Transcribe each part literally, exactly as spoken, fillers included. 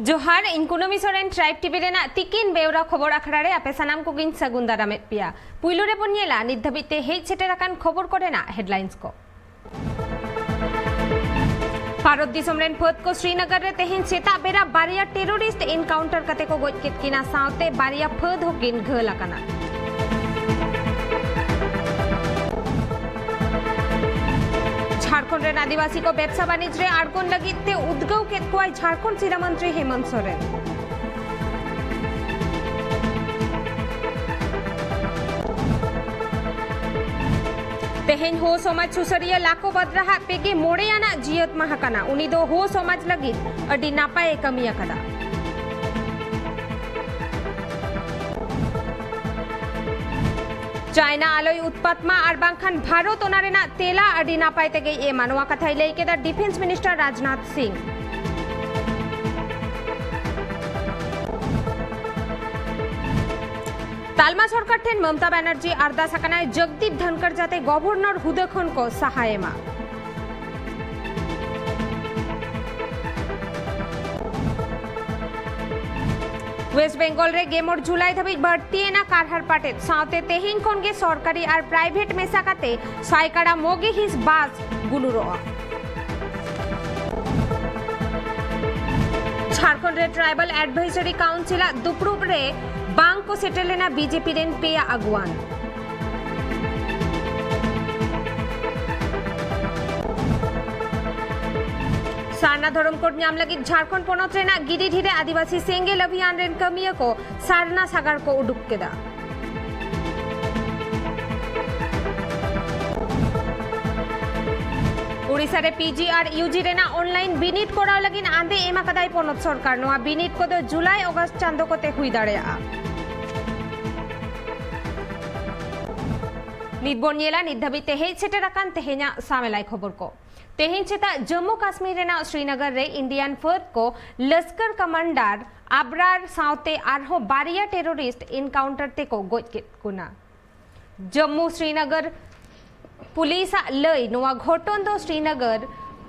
ᱡᱚᱦᱟᱨ, ᱤᱧ ᱠᱩᱱᱟᱹᱢᱤ ᱥᱚᱨᱮᱱ, ᱴᱨᱟᱭᱤᱵᱽ ᱴᱤᱵᱷᱤ ᱨᱮᱱᱟᱜ ᱛᱤᱠᱤᱱ ᱵᱮᱣᱨᱟ ᱠᱷᱚᱵᱚᱨ ᱟᱠᱷᱲᱟ ᱨᱮ ᱟᱯᱮ ᱥᱟᱱᱟᱢ ᱠᱚᱜᱮᱧ ᱥᱟᱹᱜᱩᱱ ᱫᱟᱨᱟᱢᱮᱫ ᱯᱮᱭᱟ᱾ ᱯᱩᱭᱞᱩ ᱨᱮᱵᱚᱱ ᱧᱮᱞᱟ ᱱᱤᱛ ᱫᱷᱟᱹᱵᱤᱡ ᱛᱮ ᱦᱮᱡ ᱥᱮᱴᱮᱨ ᱟᱠᱟᱱ ᱠᱷᱚᱵᱚᱨ ᱠᱚᱨᱮᱱᱟᱜ headlines ᱠᱚ᱾ ᱵᱷᱟᱨᱚᱛ ᱫᱤᱥᱚᱢ ᱨᱮᱱ ᱯᱷᱟᱹᱫ ᱠᱚ ᱥᱨᱤᱱᱚᱜᱚᱨ ᱨᱮ ᱛᱮᱦᱮᱧ ᱥᱮᱛᱟᱜ ᱵᱮᱲᱟ ᱵᱟᱨᱭᱟ terrorist encounter ᱠᱟᱛᱮ ᱠᱚ ᱜᱚᱡ ᱠᱮᱫ ᱠᱤᱱᱟ, ᱥᱟᱶᱛᱮ ᱵᱟᱨᱭᱟ ᱯᱷᱟᱹᱫ ᱦᱚᱸᱠᱤᱱ ᱜᱷᱟᱹᱞ ᱟᱠᱟᱱᱟ᱾ ᱡᱷᱟᱲᱠᱷᱚᱸᱰ ᱨᱮᱱ ᱟᱹᱫᱤᱵᱟᱹᱥᱤ ᱠᱚ ᱵᱮᱵᱽᱥᱟ ᱵᱟᱹᱱᱤᱡᱽ ᱨᱮ ᱟᱬᱜᱚᱱ ᱞᱟᱹᱜᱤᱫ ᱛᱮ ᱩᱫᱽᱜᱟᱹᱣ ᱠᱮᱫ ᱠᱚᱣᱟᱭ ᱡᱷᱟᱲᱠᱷᱚᱸᱰ ᱥᱤᱨᱟᱹ ᱢᱚᱱᱛᱨᱤ ᱦᱮᱢᱚᱱᱛ ᱥᱚᱨᱮᱱ᱾ ᱛᱮᱦᱮᱧ ᱦᱳ ᱥᱚᱢᱟᱡᱽ ᱥᱩᱥᱟᱹᱨᱤᱭᱟᱹ ᱞᱟᱠᱷᱳ ᱵᱟᱫᱽᱨᱟ ᱦᱟᱜ ᱯᱮᱜᱮ ᱢᱚᱬᱮ ᱟᱱᱟᱜ ᱡᱤᱭᱟᱹᱛ ᱢᱟᱦᱟ ᱠᱟᱱᱟ᱾ ᱩᱱᱤ ᱫᱚ ᱦᱳ ᱥᱚᱢᱟᱡᱽ ᱞᱟᱹᱜᱤᱫ ᱟᱹᱰᱤ ᱱᱟᱯᱟᱭ ᱮ ᱠᱟᱹᱢᱤ ᱟᱠᱟᱫᱟ᱾ ᱪᱟᱭᱱᱟ ᱟᱞᱚᱭ ᱩᱛᱯᱟᱛ ᱢᱟ, ᱟᱨ ᱵᱟᱝᱠᱷᱟᱱ ᱵᱷᱟᱨᱚᱛ ᱚᱱᱟ ᱨᱮᱱᱟᱜ ᱛᱮᱞᱟ ᱟᱹᱰᱤ ᱱᱟᱯᱟᱭ ᱛᱮᱜᱮᱭ ᱮᱢᱟ, ᱱᱚᱣᱟ ᱠᱟᱛᱷᱟᱭ ᱞᱟᱹᱭ ᱠᱮᱫᱟ Defence Minister ᱨᱟᱡᱽᱱᱟᱛᱷ ᱥᱤᱝ᱾ ᱛᱟᱞᱢᱟ ᱥᱚᱨᱠᱟᱨ ᱴᱷᱮᱱ ᱢᱚᱢᱚᱛᱟ ᱵᱟᱱᱟᱨᱡᱤ ᱟᱨᱫᱟᱥ ᱟᱠᱟᱱᱟᱭ ᱡᱚᱜᱽᱫᱤᱯ ᱫᱷᱟᱱᱠᱚᱨ ᱡᱟᱛᱮ ᱜᱚᱵᱷᱚᱨᱱᱚᱨ ᱦᱩᱫᱟᱹ ᱠᱷᱚᱱ ᱠᱚ ᱥᱟᱦᱟ ᱮᱢᱟ᱾ ᱳᱭᱮᱥᱴ ᱵᱮᱝᱜᱚᱞ ᱨᱮ ᱜᱮᱢᱚᱲ ᱡᱩᱞᱟᱭ ᱫᱷᱟᱹᱵᱤᱡ ᱵᱟᱹᱲᱛᱤᱭᱮᱱᱟ ᱠᱟᱨᱦᱟᱲ ᱯᱟᱴᱮᱫ, ᱥᱟᱶᱛᱮ ᱛᱮᱦᱮᱧ ᱠᱷᱚᱱ ᱜᱮ ᱥᱚᱨᱠᱟᱨᱤ ᱟᱨ ᱯᱨᱟᱭᱵᱷᱮᱴ ᱢᱮᱥᱟ ᱠᱟᱛᱮ ᱥᱟᱭᱠᱟᱲᱟ ᱢᱚᱜᱤ ᱦᱤᱸᱥ ᱵᱟᱥ ᱜᱩᱞᱩᱨᱚᱜᱼᱟ᱾ ᱡᱷᱟᱲᱠᱷᱚᱸᱰ ᱨᱮ ᱴᱨᱟᱭᱵᱟᱞ ᱮᱰᱵᱷᱟᱭᱡᱟᱨᱤ ᱠᱟᱣᱩᱱᱥᱤᱞ ᱟᱜ ᱫᱩᱯᱲᱩᱵ ᱨᱮ ᱵᱟᱝ ᱠᱚ ᱥᱮᱴᱮᱨ ᱞᱮᱱᱟ ᱵᱤᱡᱮᱯᱤ ᱨᱮᱱ ᱯᱮᱭᱟ ᱟᱹᱜᱩᱣᱟᱱ᱾ ᱥᱟᱨᱱᱟ ᱫᱷᱚᱨᱚᱢ ᱠᱳᱰ ᱧᱟᱢ ᱞᱟᱹᱜᱤᱫ ᱡᱷᱟᱲᱠᱷᱚᱸᱰ ᱯᱚᱱᱚᱛ ᱨᱮᱱᱟᱜ ᱜᱤᱨᱤᱰᱤᱦ ᱨᱮ ᱟᱹᱫᱤᱵᱟᱹᱥᱤ ᱥᱮᱸᱜᱮᱞ ᱚᱵᱷᱤᱭᱟᱱ ᱨᱮᱱ ᱠᱟᱹᱢᱤᱭᱟᱹ ᱠᱚ ᱥᱟᱨᱱᱟ ᱥᱟᱜᱟᱲ ᱠᱚ ᱩᱰᱩᱠ ᱠᱮᱫᱟ᱾ ᱳᱰᱤᱥᱟ ᱨᱮ ᱯᱤᱡᱤ ᱟᱨ ᱤᱭᱩᱡᱤ ᱨᱮᱱᱟᱜ ᱚᱱᱞᱟᱭᱤᱱ ᱵᱤᱱᱤᱰ ᱠᱚᱨᱟᱣ ᱞᱟᱹᱜᱤᱫ ᱟᱸᱫᱮ ᱮᱢ ᱟᱠᱟᱫᱟᱭ ᱯᱚᱱᱚᱛ ᱥᱚᱨᱠᱟᱨ᱾ ᱱᱚᱣᱟ ᱵᱤᱱᱤᱰ ᱠᱚᱫᱚ ᱡᱩᱞᱟᱭ ᱚᱜᱟᱥᱴ ᱪᱟᱸᱫᱚ ᱠᱚᱛᱮ ᱦᱩᱭ ᱫᱟᱲᱮᱭᱟᱜᱼᱟ᱾ ᱱᱤᱛ ᱵᱚᱱ ᱧᱮᱞᱟ ᱱᱤᱛ ᱫᱷᱟᱹᱵᱤᱡ ᱛᱮ ᱦᱮᱡ ᱥᱮᱴᱮᱨ ᱟᱠᱟᱱ ᱛᱮᱦᱮᱧᱟᱜ ᱥᱟᱢᱮᱞᱟᱭ ᱠᱷᱚᱵᱚᱨ ᱠᱚ᱾ ᱛᱮᱦᱮᱧ ᱥᱮᱛᱟᱜ ᱡᱚᱢᱢᱩ ᱠᱟᱥᱢᱤᱨ ᱨᱮᱱᱟᱜ ᱥᱨᱤᱱᱚᱜᱚᱨ ᱨᱮ ᱤᱱᱰᱤᱭᱟᱱ ᱯᱷᱟᱹᱫ ᱠᱚ ᱞᱚᱥᱠᱚᱨ ᱠᱟᱢᱟᱱᱰᱟᱨ ᱟᱵᱨᱟᱨ ᱥᱟᱶᱛᱮ ᱟᱨᱦᱚᱸ ᱵᱟᱨᱭᱟ ᱴᱮᱨᱚᱨᱤᱥᱴ ᱮᱱᱠᱟᱣᱩᱱᱴᱟᱨ ᱛᱮᱠᱚ ᱜᱚᱡ ᱠᱮᱫ ᱠᱤᱱᱟ᱾ ᱡᱚᱢᱢᱩ ᱥᱨᱤᱱᱚᱜᱚᱨ ᱯᱩᱞᱤᱥᱟᱜ ᱞᱟᱹᱭ, ᱱᱚᱣᱟ ᱜᱷᱚᱴᱚᱱ ᱫᱚ ᱥᱨᱤᱱᱚᱜᱚᱨ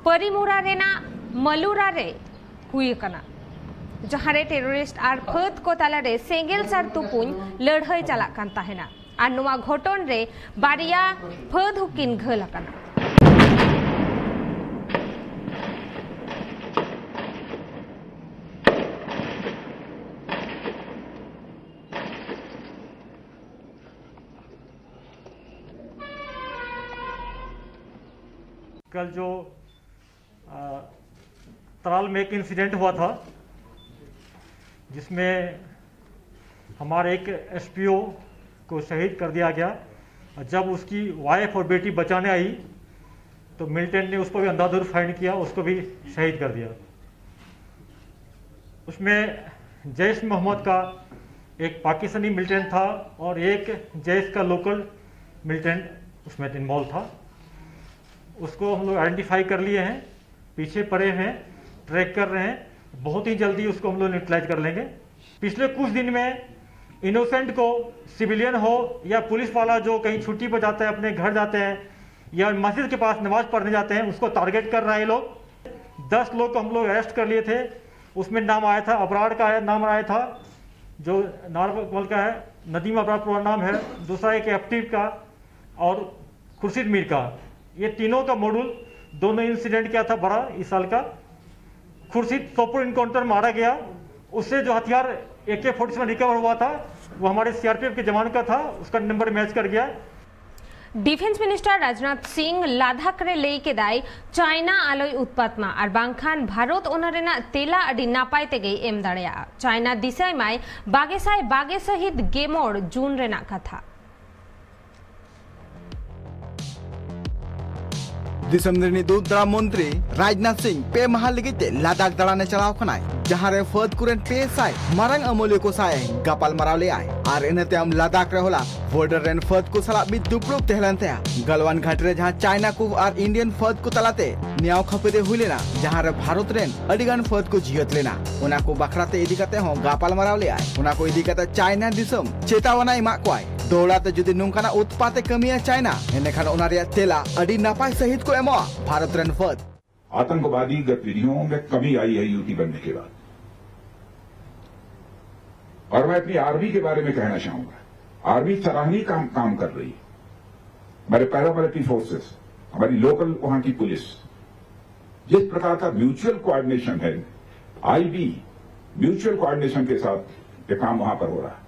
ᱯᱟᱨᱤᱢᱩᱨᱟ ᱨᱮᱱᱟᱜ ᱢᱟᱞᱩᱨᱟ ᱨᱮ ᱦᱩᱭ ᱟᱠᱟᱱᱟ, ᱡᱟᱦᱟᱸ ᱨᱮ ᱴᱮᱨᱚᱨᱤᱥᱴ ᱟᱨ ᱯᱷᱟᱹᱫ ᱠᱚ ᱛᱟᱞᱟᱨᱮ ᱥᱮᱸᱜᱮᱞ ᱥᱟᱨ ᱛᱩᱯᱩᱧ ᱞᱟᱹᱲᱦᱟᱹᱭ ᱪᱟᱞᱟᱜ ᱠᱟᱱ ᱛᱟᱦᱮᱱᱟ᱾ ᱟᱨ ᱱᱚᱣᱟ ᱜᱷᱚᱴᱚᱱ ᱨᱮ ᱵᱟᱨᱭᱟ ᱯᱷᱟᱹᱫ ᱦᱚᱸᱠᱤᱱ ᱜᱷᱟᱹᱞ ᱟᱠᱟᱱᱟ᱾ कल जो आ, त्राल में एक इंसिडेंट हुआ था, जिसमें हमारे एक एसपीओ को शहीद कर दिया गया। और जब उसकी वाइफ और बेटी बचाने आई, तो मिलिटेंट ने उस पर भी अंधाधुंध फायरिंग किया, उसको भी शहीद कर दिया। उसमें जैश मोहम्मद का एक पाकिस्तानी मिलिटेंट था और एक जैश का लोकल मिलिटेंट उसमें इन्वॉल्व था। उसको हम लोग आइडेंटिफाई कर लिए हैं, पीछे पड़े हैं, ट्रैक कर रहे हैं। बहुत ही जल्दी उसको हम लोग न्यूट्रलाइज कर लेंगे। पिछले कुछ दिन में इनोसेंट को, सिविलियन हो या पुलिस वाला जो कहीं छुट्टी पर जाता है, अपने घर जाते हैं या मस्जिद के पास नमाज पढ़ने जाते हैं, उसको टारगेट कर रहा है ये लोग। दस लोग को हम लोग अरेस्ट कर लिए थे। उसमें नाम आया था, अबरार का है, नाम आया था, जो नारकमल का है, नदीम अबरार पूरा नाम है, दूसरा एक एप्टिव का और खुर्शीद मीर का। ये तीनों का मॉड्यूल, दोनों इंसिडेंट क्या था बड़ा इस साल का, खुर्शीद सोपुर इनकाउंटर मारा गया। उससे जो हथियार ए के फोर्टी सेवन रिकवर हुआ था, वो हमारे सीआरपीएफ के जवान का था, उसका नंबर मैच कर गया। ᱰᱤᱯᱷᱮᱱᱥ ᱢᱤᱱᱤᱥᱴᱟᱨ ᱨᱟᱡᱽᱱᱟᱛᱷ ᱥᱤᱝ ᱞᱟᱫᱟᱠᱷ ᱨᱮ ᱞᱟᱹᱭ ᱠᱮᱫᱟᱭ, ᱪᱟᱭᱱᱟ ᱟᱞᱚᱭ ᱩᱛᱯᱟᱛ ᱢᱟ, ᱟᱨ ᱵᱟᱝᱠᱷᱟᱱ ᱵᱷᱟᱨᱚᱛ ᱚᱱᱟ ᱨᱮᱱᱟᱜ ᱛᱮᱞᱟ ᱟᱹᱰᱤ ᱱᱟᱯᱟᱭ ᱛᱮᱜᱮᱭ ᱮᱢ ᱫᱟᱲᱮᱭᱟᱜᱼᱟ᱾ ᱪᱟᱭᱱᱟ ᱫᱤᱥᱟᱹᱭ ᱢᱟᱭ ᱵᱟᱜᱮ ᱥᱟᱭ ᱵᱟᱜᱮ ᱥᱟᱹᱦᱤᱛ ᱜᱮᱢᱚᱲ ᱡᱩᱱ ᱨᱮᱱᱟᱜ ᱠᱟᱛᱷᱟ᱾ ᱫᱤᱥᱚᱢ ᱨᱤᱱᱤᱡ ᱫᱩᱛ ᱫᱟᱨᱟᱢ ᱢᱚᱱᱛᱨᱤ ᱨᱟᱡᱽᱱᱟᱛᱷ ᱥᱤᱝ ᱯᱮ ᱢᱟᱦᱟ ᱞᱟᱹᱜᱤᱫ ᱛᱮ ᱞᱟᱫᱟᱠᱷ ᱫᱟᱬᱟᱱᱮ ᱪᱟᱞᱟᱣ ᱠᱟᱱᱟᱭ, ᱡᱟᱦᱟᱸ ᱨᱮ ᱯᱷᱟᱹᱫ ᱠᱚᱨᱮᱱ ᱯᱮ ᱥᱟᱭ ᱢᱟᱨᱟᱝ ᱟᱹᱢᱟᱹᱞᱤᱭᱟᱹ ᱠᱚ ᱥᱟᱶ ᱮ ᱜᱟᱯᱟᱞ ᱢᱟᱨᱟᱣ ᱞᱮᱫᱟᱭ᱾ ᱟᱨ ᱤᱱᱟᱹ ᱛᱟᱭᱚᱢ ᱞᱟᱫᱟᱠᱷ ᱨᱮ ᱦᱚᱞᱟ ᱵᱚᱨᱰᱟᱨ ᱨᱮᱱ ᱯᱷᱟᱹᱫ ᱠᱚ ᱥᱟᱞᱟᱜ ᱢᱤᱫ ᱫᱩᱯᱲᱩᱵ ᱛᱟᱦᱮᱸ ᱞᱮᱱ ᱛᱟᱭᱟ᱾ ᱜᱟᱞᱣᱟᱱ ᱜᱷᱟᱴ ᱨᱮ ᱡᱟᱦᱟᱸ ᱪᱟᱭᱱᱟ ᱠᱚ ᱟᱨ ᱤᱱᱰᱤᱭᱟᱱ ᱯᱷᱟᱹᱫ ᱠᱚ ᱛᱟᱞᱟᱛᱮ ᱱᱮᱭᱟᱣ ᱠᱷᱟᱹᱯᱟᱹᱨᱤ ᱦᱩᱭ ᱞᱮᱱᱟ, ᱡᱟᱦᱟᱸ ᱨᱮ ᱵᱷᱟᱨᱚᱛ ᱨᱮᱱ ᱟᱹᱰᱤ ᱜᱟᱱ ᱯᱷᱟᱹᱫ ᱠᱚ ᱡᱤᱭᱟᱹᱛ ᱞᱮᱱᱟ, ᱚᱱᱟ ᱠᱚ ᱵᱟᱠᱷᱨᱟ ᱛᱮ ᱤᱫᱤ ᱠᱟᱛᱮ ᱦᱚᱸ ᱜᱟᱯᱟᱞ ᱢᱟᱨᱟᱣ ᱞᱮᱫᱟᱭ᱾ ᱚᱱᱟ ᱠᱚ ᱤᱫᱤ ᱠᱟᱛᱮ ᱪᱟᱭᱱᱟ ᱫᱤᱥᱚᱢ ᱪᱮᱛᱟᱣᱚᱱᱟ ᱮᱢᱟᱜ ᱠᱚᱣᱟᱭ, ᱫᱚᱦᱲᱟ ᱛᱮ ᱡᱩᱫᱤ ᱱᱚᱝᱠᱟᱱᱟᱜ ᱩᱛᱯᱟᱛ ᱮ ᱠᱟᱹᱢᱤᱭᱟ ᱪᱟᱭᱱᱟ, ᱮᱸᱰᱮᱠᱷᱟᱱ ᱚᱱᱟ ᱨᱮᱭᱟᱜ ᱛᱮᱞᱟ ᱟᱹᱰᱤ ᱱᱟᱯᱟᱭ ᱥᱟᱹᱦᱤᱡ ᱠᱚ ᱮᱢᱚᱜᱼᱟ ᱵᱷᱟᱨᱚᱛ ᱨᱮᱱ ᱯᱷᱟᱹᱫ᱾ आतंकवादी गतिविधियों में कमी आई है यूटी बनने के बाद। और मैं अपनी आर्मी के बारे में कहना चाहूंगा, आर्मी सराहनीय काम काम कर रही है। हमारे पैरामिलिट्री फोर्सेस, हमारी लोकल वहां की पुलिस, जिस प्रकार का म्यूचुअल कोऑर्डिनेशन है, आईबी म्यूचुअल कोऑर्डिनेशन के साथ ये काम वहां पर हो रहा है।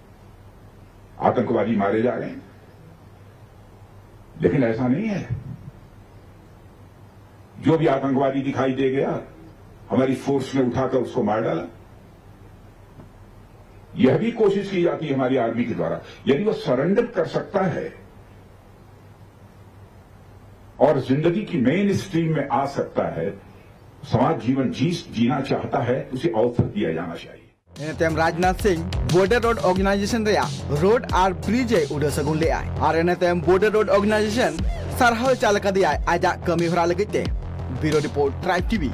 आतंकवादी मारे जा रहे हैं, लेकिन ऐसा नहीं है। जो भी आतंकवादी दिखाई दे गया, हमारी फोर्स ने उठाकर उसको मार डाला। यह भी कोशिश की जाती है हमारी आर्मी के द्वारा। यदि वो सरेंडर कर सकता है और जिंदगी की मेन स्ट्रीम में आ सकता है, समाज जीवन जी जीना चाहता है, उसे अवसर दिया जाना चाहिए। ᱤᱱᱟᱹ ᱛᱟᱭᱚᱢ ᱨᱟᱡᱽᱱᱟᱛᱷ ᱥᱤᱝ ᱵᱚᱨᱰᱟᱨ ᱨᱳᱰ ᱚᱨᱜᱟᱱᱟᱭᱡᱮᱥᱚᱱ ᱨᱮᱭᱟᱜ ᱨᱳᱰ ᱟᱨ ᱵᱨᱤᱡᱽ ᱮ ᱩᱰᱟᱹᱣ ᱥᱟᱹᱜᱩᱱ ᱞᱮᱫᱟᱭ ᱟᱨ ᱤᱱᱟᱹ ᱛᱟᱭᱚᱢ ᱵᱚᱨᱰᱟᱨ ᱨᱳᱰ ᱚᱨᱜᱟᱱᱟᱭᱡᱮᱥᱚᱱ ᱥᱟᱨᱦᱟᱣ ᱪᱟᱞ ᱟᱠᱟᱫᱮᱭᱟᱭ ᱟᱡᱟᱜ ᱠᱟᱹᱢᱤ ᱦᱚᱨᱟ ᱞᱟᱹᱜᱤᱫ ᱛᱮ᱾ Bureau report, tribe TV.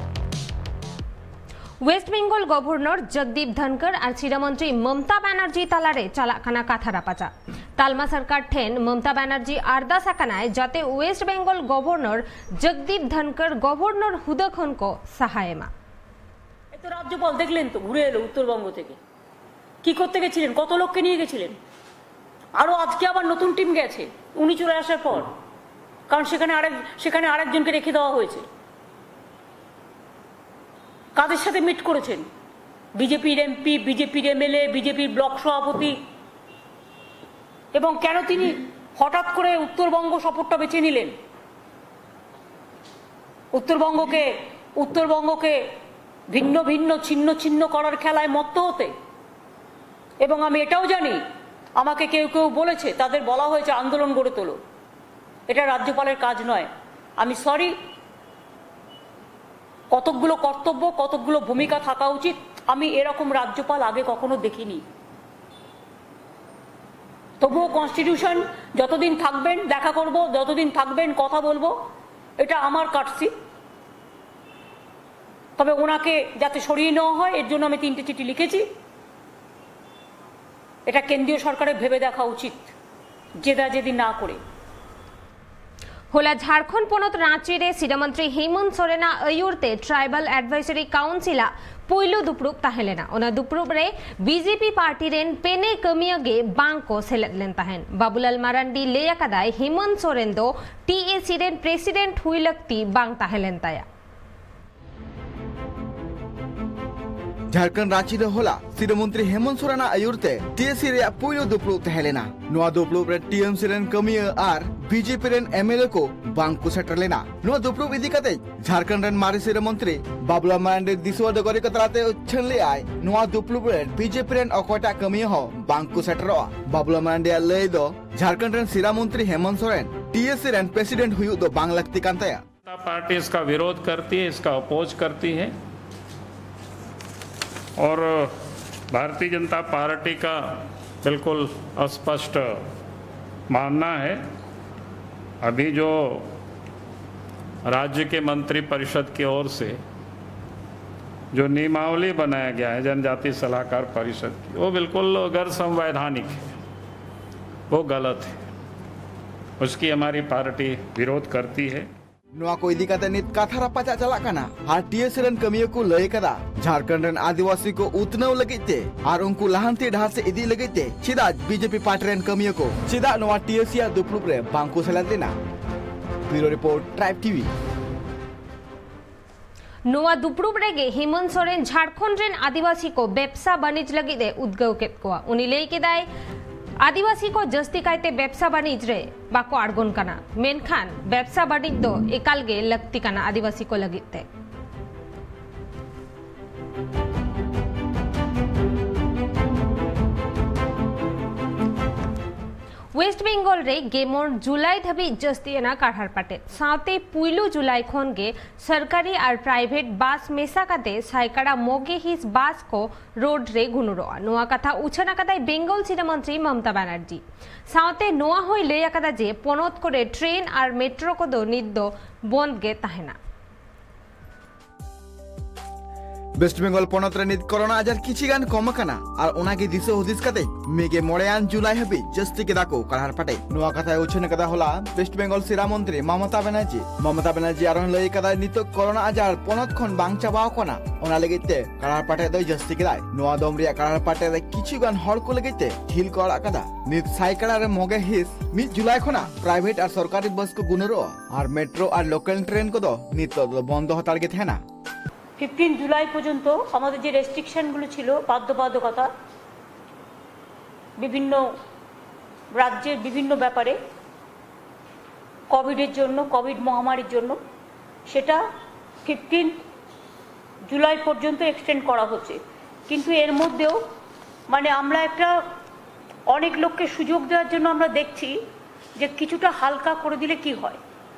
West Bengal governor Jagdeep Dhankhar ᱟᱨ ᱥᱤᱨᱟᱹ ᱢᱚᱱᱛᱨᱤ ᱢᱚᱢᱛᱟ ᱵᱟᱱᱟᱨᱡᱤ ᱛᱟᱞᱟᱨᱮ ᱪᱟᱞᱟᱜ ᱠᱟᱱᱟ ᱠᱟᱛᱷᱟ ᱨᱟᱯᱟᱪᱟᱜ᱾ ᱛᱟᱞᱢᱟ ᱥᱚᱨᱠᱟᱨ ᱴᱷᱮᱱ ᱢᱚᱢᱛᱟ ᱵᱟᱱᱟᱨᱡᱤ ᱟᱨᱫᱟᱥ ᱟᱠᱟᱱᱟᱭ ᱡᱟᱛᱮ ᱳᱭᱮᱥᱴ ᱵᱮᱝᱜᱚᱞ ᱜᱚᱵᱷᱚᱨᱱᱚᱨ ᱡᱚᱜᱽᱫᱤᱯ ᱫᱷᱚᱱᱠᱚᱨ ᱜᱚᱵᱷᱚᱨᱱᱚᱨ ᱦᱩᱫᱟᱹ ᱠᱷᱚᱱ ᱠᱚ ᱥᱟᱦᱟ ᱮᱢᱟ᱾ এই তো রাজ্যপাল দেখলেন তো, ঘুরে এলো উত্তরবঙ্গ থেকে। কি করতে গেছিলেন? কত লোককে নিয়ে গেছিলেন? আরও আজকে আবার নতুন টিম গেছে উনি চলে আসার পর, কারণ সেখানে আরেক সেখানে আরেকজনকে রেখে দেওয়া হয়েছে। কাদের সাথে মিট করেছেন? বিজেপির এমপি, বিজেপির এমএলএ, বিজেপির ব্লক সভাপতি। এবং কেন তিনি হঠাৎ করে উত্তরবঙ্গ সফরটা বেছে নিলেন? উত্তরবঙ্গকে উত্তরবঙ্গকে ভিন্ন ভিন্ন ছিন্ন ছিন্ন করার খেলায় মত্ত হতে। এবং আমি এটাও জানি, আমাকে কেউ কেউ বলেছে, তাদের বলা হয়েছে আন্দোলন গড়ে তোলো। এটা রাজ্যপালের কাজ নয়। আমি সরি, কতকগুলো কর্তব্য, কতকগুলো ভূমিকা থাকা উচিত। আমি এরকম রাজ্যপাল আগে কখনো দেখিনি। তবুও কনস্টিটিউশন যতদিন থাকবেন দেখা করব, যতদিন থাকবেন কথা বলবো, এটা আমার কার্সি। তবে ওনাকে যাতে সরিয়ে নেওয়া হয়, এর জন্য আমি তিনটে চিঠি লিখেছি। এটা কেন্দ্রীয় সরকারের ভেবে দেখা উচিত, জেদাজেদি না করে। ᱦᱚᱞᱟ ᱡᱷᱟᱲᱠᱷᱚᱸᱰ ᱯᱚᱱᱚᱛ ᱨᱟᱸᱪᱤ ᱨᱮ ᱥᱤᱨᱟᱹ ᱢᱚᱱᱛᱨᱤ ᱦᱮᱢᱚᱱᱛ ᱥᱚᱨᱮᱱᱟᱜ ᱟᱹᱭᱩᱨ ᱛᱮ ᱴᱨᱟᱭᱵᱟᱞ ᱮᱰᱵᱷᱟᱭᱡᱟᱨᱤ ᱠᱟᱣᱩᱱᱥᱤᱞ ᱟᱜ ᱯᱩᱭᱞᱩ ᱫᱩᱯᱲᱩᱵ ᱛᱟᱦᱮᱸ ᱞᱮᱱᱟ᱾ ᱚᱱᱟ ᱫᱩᱯᱲᱩᱵ ᱨᱮ ᱵᱤᱡᱮᱯᱤ ᱯᱟᱨᱴᱤ ᱨᱮᱱ ᱯᱮᱱᱮ ᱠᱟᱹᱢᱤᱭᱟᱹ ᱜᱮ ᱵᱟᱝ ᱠᱚ ᱥᱮᱞᱮᱫ ᱞᱮᱱ ᱛᱟᱦᱮᱸᱱ᱾ ᱵᱟᱵᱩᱞᱟᱞ ᱢᱟᱨᱟᱱᱰᱤ ᱞᱟᱹᱭ ᱟᱠᱟᱫᱟᱭ, ᱦᱮᱢᱚᱱᱛ ᱥᱚᱨᱮᱱ ᱫᱚ ᱴᱤᱮᱥᱤ ᱨᱮᱱ ᱯᱨᱮᱥᱤᱰᱮᱱᱴ ᱦᱩᱭ ᱞᱟᱹᱠᱛᱤ ᱵᱟᱝ ᱛᱟᱦᱮᱸ ᱞᱮᱱ ᱛᱟᱭᱟ᱾ ᱡᱷᱟᱲᱠᱷᱚᱸᱰ ᱨᱟᱸᱪᱤ ᱨᱮ ᱦᱚᱞᱟ ᱥᱤᱨᱟᱹ ᱢᱚᱱᱛᱨᱤ ᱦᱮᱢᱚᱱᱛ ᱥᱚᱨᱮᱱᱟᱜ ᱟᱹᱭᱩᱨ ᱛᱮ ᱴᱤᱮᱥᱤ ᱨᱮᱭᱟᱜ ᱯᱩᱭᱞᱩ ᱫᱩᱯᱲᱩᱵ ᱛᱟᱦᱮᱸ ᱞᱮᱱᱟ᱾ ᱱᱚᱣᱟ ᱫᱩᱯᱲᱩᱵ ᱨᱮ ᱴᱤᱮᱢᱥᱤ ᱨᱮᱱ ᱠᱟᱹᱢᱤᱭᱟᱹ ᱟᱨ ᱵᱤᱡᱮᱯᱤ ᱨᱮᱱ ᱮᱢᱮᱞᱮ ᱠᱚ ᱵᱟᱝ ᱠᱚ ᱥᱮᱴᱮᱨ ᱞᱮᱱᱟ᱾ ᱱᱚᱣᱟ ᱫᱩᱯᱲᱩᱵ ᱤᱫᱤ ᱠᱟᱛᱮ ᱡᱷᱟᱲᱠᱷᱚᱸᱰ ᱨᱮᱱ ᱢᱟᱨᱮ ᱥᱤᱨᱟᱹ ᱢᱚᱱᱛᱨᱤ ᱵᱟᱵᱩᱞᱟᱞ ᱢᱟᱨᱟᱱᱰᱤ ᱫᱤᱥᱩᱣᱟᱹ ᱰᱚᱜᱚᱨᱤᱭᱟᱹ ᱠᱚ ᱛᱟᱞᱟᱛᱮ ᱩᱪᱷᱟᱹᱱ ᱞᱮᱫᱟᱭ, ᱱᱚᱣᱟ ᱫᱩᱯᱲᱩᱵ ᱨᱮ ᱵᱤᱡᱮᱯᱤ ᱨᱮᱱ ᱚᱠᱚᱭᱴᱟᱜ ᱠᱟᱹᱢᱤᱭᱟᱹ ᱦᱚᱸ ᱵᱟᱝ ᱠᱚ ᱥᱮᱴᱮᱨᱚᱜᱼᱟ᱾ ᱵᱟᱵᱩᱞᱟᱞ ᱢᱟᱨᱟᱱᱰᱤᱭᱟᱜ ᱞᱟᱹᱭ ᱫᱚ, ᱡᱷᱟᱲᱠᱷᱚᱸᱰ ᱨᱮᱱ ᱥᱤᱨᱟᱹ ᱢᱚᱱᱛᱨᱤ ᱦᱮᱢᱚᱱᱛ ᱥᱚᱨᱮᱱ ᱴᱤᱮᱥᱤ ᱨᱮᱱ ᱯᱨᱮᱥᱤᱰᱮᱱᱴ ᱦᱩᱭᱩᱜ ᱫᱚ ᱵᱟᱝ ᱞᱟᱹᱠᱛᱤ ᱠᱟᱱ ᱛᱟᱭᱟ᱾ जनता पार्टी इसका विरोध करती है, इसका अपोज करती है और भारतीय जनता पार्टी का बिल्कुल स्पष्ट मानना है। अभी जो राज्य के मंत्री परिषद की ओर से जो नियमावली बनाया गया है जनजाति सलाहकार परिषद की, वो बिल्कुल गैर संवैधानिक है, वो गलत है, उसकी हमारी पार्टी विरोध करती है। ᱱᱚᱣᱟ ᱠᱚ ᱤᱫᱤ ᱠᱟᱛᱮ ᱱᱤᱛ ᱠᱟᱛᱷᱟ ᱨᱟᱯᱟᱪᱟᱜ ᱪᱟᱞᱟᱜ ᱠᱟᱱᱟ ᱟᱨ ᱴᱤᱮᱥᱤ ᱨᱮᱱ ᱠᱟᱹᱢᱤᱭᱟᱹ ᱠᱚ ᱞᱟᱹᱭ ᱟᱠᱟᱫᱟ, ᱡᱷᱟᱲᱠᱷᱚᱸᱰ ᱨᱮᱱ ᱟᱹᱫᱤᱵᱟᱹᱥᱤ ᱠᱚ ᱩᱛᱱᱟᱹᱣ ᱞᱟᱹᱜᱤᱫ ᱛᱮ ᱟᱨ ᱩᱱᱠᱩ ᱞᱟᱦᱟᱱᱛᱤ ᱰᱟᱦᱟᱨ ᱥᱮᱫ ᱤᱫᱤ ᱞᱟᱹᱜᱤᱫ ᱛᱮ ᱪᱮᱫᱟᱜ ᱵᱤᱡᱮᱯᱤ ᱯᱟᱨᱴᱤ ᱨᱮᱱ ᱠᱟᱹᱢᱤᱭᱟᱹ ᱠᱚ ᱪᱮᱫᱟᱜ ᱱᱚᱣᱟ ᱴᱤᱮᱥᱤ ᱟᱜ ᱫᱩᱯᱲᱩᱵ ᱨᱮ ᱵᱟᱝ ᱠᱚ ᱥᱮᱞᱮᱫ ᱞᱮᱱᱟ᱾ ᱵᱤᱭᱩᱨᱳ ᱨᱤᱯᱳᱨᱴ, ᱴᱨᱟᱭᱤᱵᱽ ᱴᱤᱵᱷᱤ᱾ ᱱᱚᱣᱟ ᱫᱩᱯᱲᱩᱵ ᱨᱮᱜᱮ ᱦᱮᱢᱚᱱᱛ ᱥᱚᱨᱮᱱ ᱡᱷᱟᱲᱠᱷᱚᱸᱰ ᱨᱮᱱ ᱟᱹᱫᱤᱵᱟᱹᱥᱤ ᱠᱚ ᱵᱮᱵᱽᱥᱟ ᱵᱟᱹᱱᱤᱡᱽ ᱞᱟᱹᱜᱤᱫ ᱮ ᱩᱫᱽᱜᱟᱹᱣ ᱠᱮᱫ ᱠᱚᱣᱟ᱾ ᱩᱱᱤ ᱞᱟᱹᱭ ᱠᱮᱫᱟᱭ, ᱟᱹᱫᱤᱵᱟᱹᱥᱤ ᱠᱚ ᱡᱟᱹᱥᱛᱤ ᱠᱟᱭᱛᱮ ᱵᱮᱵᱽᱥᱟ ᱵᱟᱹᱱᱤᱡᱽ ᱨᱮ ᱵᱟᱠᱚ ᱟᱬᱜᱚᱱ ᱠᱟᱱᱟ, ᱢᱮᱱᱠᱷᱟᱱ ᱵᱮᱵᱽᱥᱟ ᱵᱟᱹᱱᱤᱡᱽ ᱫᱚ ᱮᱠᱟᱞ ᱜᱮ ᱞᱟᱹᱠᱛᱤ ᱠᱟᱱᱟ ᱟᱹᱫᱤᱵᱟᱹᱥᱤ ᱠᱚ ᱞᱟᱹᱜᱤᱫ ᱛᱮ᱾ ᱳᱭᱮᱥᱴ ᱵᱮᱝᱜᱚᱞ ᱨᱮ ᱜᱮᱢᱚᱱ ᱡᱩᱞᱟᱭ ᱫᱷᱟᱹᱵᱤᱡ ᱡᱟᱹᱥᱛᱤ ᱮᱱᱟ ᱠᱟᱨᱦᱟᱲ ᱯᱟᱴᱮᱫ᱾ ᱥᱟᱶᱛᱮ ᱯᱩᱭᱞᱩ ᱡᱩᱞᱟᱭ ᱠᱷᱚᱱ ᱜᱮ ᱥᱚᱨᱠᱟᱨᱤ ᱟᱨ ᱯᱨᱟᱭᱵᱷᱮᱴ ᱵᱟᱥ ᱢᱮᱥᱟ ᱠᱟᱛᱮ ᱥᱟᱭᱠᱟᱲᱟ ᱢᱚᱜᱮ ᱦᱤᱸᱥ ᱵᱟᱥ ᱠᱚ ᱨᱳᱰ ᱨᱮ ᱜᱩᱱᱩᱨᱚᱜᱼᱟ᱾ ᱱᱚᱣᱟ ᱠᱟᱛᱷᱟ ᱩᱪᱷᱟᱹᱱ ᱟᱠᱟᱫᱟᱭ ᱵᱮᱝᱜᱚᱞ ᱥᱤᱨᱟᱹ ᱢᱚᱱᱛᱨᱤ ᱢᱚᱢᱚᱛᱟ ᱵᱟᱱᱟᱨᱡᱤ᱾ ᱥᱟᱶᱛᱮ ᱱᱚᱣᱟ ᱦᱚᱸᱭ ᱞᱟᱹᱭ ᱟᱠᱟᱫᱟ ᱡᱮ ᱯᱚᱱᱚᱛ ᱠᱚᱨᱮ ᱴᱨᱮᱱ ᱟᱨ ᱢᱮᱴᱨᱳ ᱠᱚᱫᱚ ᱱᱤᱛ ᱫᱚ ᱵᱚᱱᱫ ᱜᱮ ᱛᱟᱦᱮᱱᱟ᱾ ᱳᱭᱮᱥᱴ ᱵᱮᱝᱜᱚᱞ ᱯᱚᱱᱚᱛ ᱨᱮ ᱱᱤᱛ ᱠᱳᱨᱳᱱᱟ ᱟᱡᱟᱨ ᱠᱤᱪᱷᱤ ᱜᱟᱱ ᱠᱚᱢ ᱟᱠᱟᱱᱟ ᱟᱨ ᱚᱱᱟ ᱜᱮ ᱫᱤᱥᱟᱹ ᱦᱩᱫᱤᱥ ᱠᱟᱛᱮ ᱢᱮᱜᱮ ᱢᱚᱬᱮᱭᱟᱱ ᱡᱩᱞᱟᱭ ᱦᱟᱹᱵᱤᱡ ᱡᱟᱹᱥᱛᱤ ᱠᱮᱫᱟ ᱠᱚ ᱠᱟᱨᱦᱟᱲ ᱯᱟᱴᱮ᱾ ᱱᱚᱣᱟ ᱠᱟᱛᱷᱟᱭ ᱩᱪᱷᱟᱹᱱ ᱟᱠᱟᱫᱟ ᱦᱚᱞᱟ ᱳᱭᱮᱥᱴ ᱵᱮᱝᱜᱚᱞ ᱥᱤᱨᱟ ᱢᱚᱱᱛᱨᱤ ᱢᱚᱢᱚᱛᱟ ᱵᱟᱱᱟᱨᱡᱤ᱾ ᱢᱚᱢᱚᱛᱟ ᱵᱟᱱᱟᱨᱡᱤ ᱟᱨᱦᱚᱸ ᱞᱟᱹᱭ ᱟᱠᱟᱫᱟ, ᱱᱤᱛᱚᱜ ᱠᱳᱨᱳᱱᱟ ᱟᱡᱟᱨ ᱯᱚᱱᱚᱛ ᱠᱷᱚᱱ ᱵᱟᱝ ᱪᱟᱵᱟᱣ ᱟᱠᱟᱱᱟ, ᱚᱱᱟ ᱞᱟᱹᱜᱤᱫ ᱛᱮ ᱠᱟᱨᱦᱟᱲ ᱯᱟᱴᱮ ᱫᱚᱭ ᱡᱟᱹᱥᱛᱤ ᱠᱮᱫᱟᱭ᱾ ᱱᱚᱣᱟ ᱫᱚᱢ ᱨᱮᱭᱟᱜ ᱠᱟᱨᱦᱟᱲ ᱯᱟᱴᱮ ᱨᱮ ᱠᱤᱪᱷᱩ ᱜᱟᱱ ᱦᱚᱲ ᱠᱚ ᱞᱟᱹᱜᱤᱫ ᱛᱮ ᱰᱷᱤᱞ ᱠᱚ ᱟᱲᱟᱜ ᱟᱠᱟᱫᱟ᱾ ᱱᱤᱛ ᱥᱟᱭᱠᱟᱲᱟ ᱨᱮ ᱢᱚᱜᱮ ᱦᱤᱸᱥ ᱢᱤᱫ ᱡᱩᱞᱟᱭ ᱠᱷᱚᱱᱟᱜ ᱯᱨᱟᱭᱵᱷᱮᱴ ᱟᱨ ᱥᱚᱨᱠᱟᱨᱤ ᱵᱟᱥ ᱠᱚ ᱜᱩᱱᱟᱹᱨᱚᱜᱼᱟ ᱟᱨ ᱢᱮᱴᱨᱳ ᱟᱨ ᱞᱳᱠᱟᱞ ᱴᱨᱮᱱ ᱠᱚᱫᱚ ᱱᱤᱛᱚᱜ ᱫᱚ ᱵᱚᱱᱫᱚ ᱦᱟᱛᱟᱲ ᱜᱮ ᱛᱟᱦᱮᱱᱟ᱾ ফিফটিন জুলাই পর্যন্ত আমাদের যে রেস্ট্রিকশনগুলো ছিল, বাধ্যবাধকতা, বিভিন্ন রাজ্যের বিভিন্ন ব্যাপারে, কোভিডের জন্য, কোভিড মহামারীর জন্য, সেটা ফিফটিন জুলাই পর্যন্ত এক্সটেন্ড করা হচ্ছে। কিন্তু এর মধ্যেও, মানে, আমরা একটা, অনেক লোককে সুযোগ দেওয়ার জন্য আমরা দেখছি যে কিছুটা হালকা করে দিলে কি হয়।